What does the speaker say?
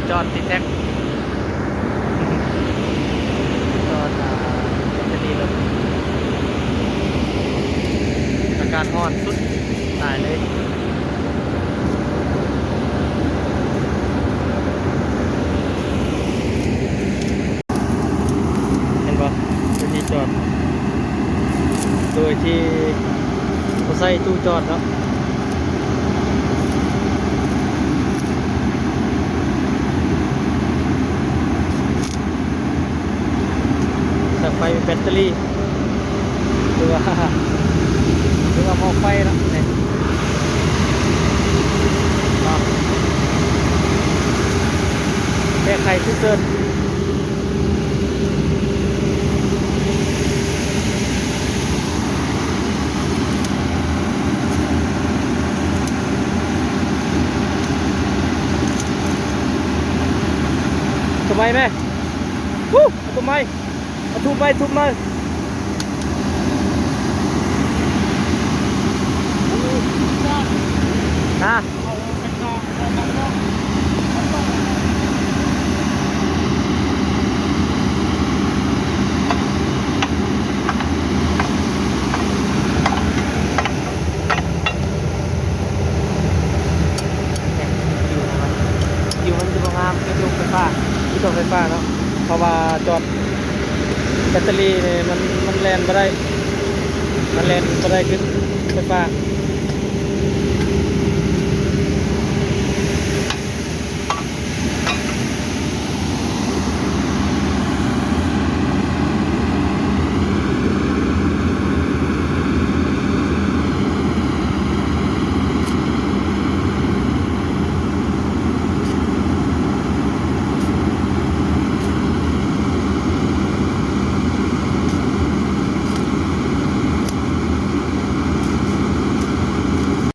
ຈອດຕິດແທັກ ຈອດ ອ່າ ແບັດເຕີຣີລົດ. ອາກາດຮ້ອນສຸດຕາຍເລີຍ. ເຫັນບໍ່? ເປັນທີ່ຈອດ ໂດຍທີ່ບໍ່ໃຊ້ຕູ້ຈອດເນາະ. ສາຍໄຟແບັດເຕີຣີ ຫຼືວ່າ ຫຼືວ່າໝໍ້ໄຟເນາະ ນີ້ເນາະ ແກ້ໄຂສຸກເສີນ. ຕົວໃໝ່ແມ່ ວູ້ ເອົາຕົວໃໝ່ ເອົາທຸບໃໝ່ ທຸບໃໝ່ ຮະ. ວິວມັນຈະບໍ່ງາມຄືລົດໄຟຟ້າ ຄືລົດໄຟຟ້າເນາະ ເພາະວ່າຈອດແບັດເຕີຣີນີ້ມັນ ມັນແລ່ນບໍ່ໄດ້ ມັນແລ່ນບໍ່ໄດ້ຄືໄຟຟ້າ.